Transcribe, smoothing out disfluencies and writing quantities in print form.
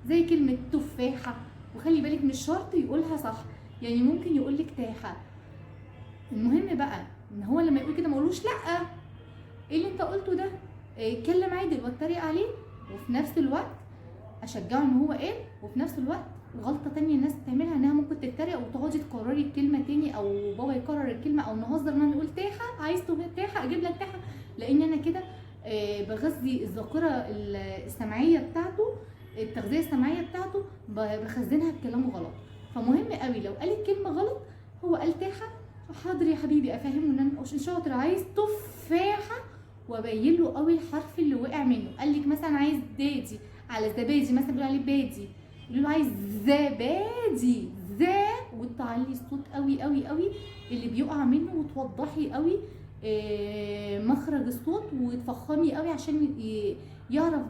زي كلمة تفاحة. وخلي بالك مش شرط يقولها صح، يعني ممكن يقولك تاحه. المهم بقى ان هو لما يقول كده ما اقولوش لا ايه اللي انت قلته ده، اتكلم عادل واتريق عليه، وفي نفس الوقت اشجعه ان هو قال. وفي نفس الوقت غلطه تانية الناس بتعملها انها ممكن تتريق وتقعدي تكرري الكلمة تاني، او بابا يكرر الكلمة، او نهزر ان نقول تاحه، عايز تاحه اجيب لك تاحه، لان انا كده بغذي الذاكرة السمعية بتاعته، التغذية السمعية بتاعته بخزنها بكلام غلط. فمهم قوي لو قال الكلمة غلط، هو قال تاحه، حاضر يا حبيبي، افهمه ان انا شاطر عايز تفاحة، وابين له قوي الحرف اللي وقع منه. قال لك مثلا عايز دادي على زبادي مثلا، بيقول عليه بادي، يقول له عايز زبادي ذا، وتعلي الصوت قوي قوي قوي اللي بيقع منه، وتوضحي قوي مخرج الصوت، وتفخمي قوي عشان يعرف.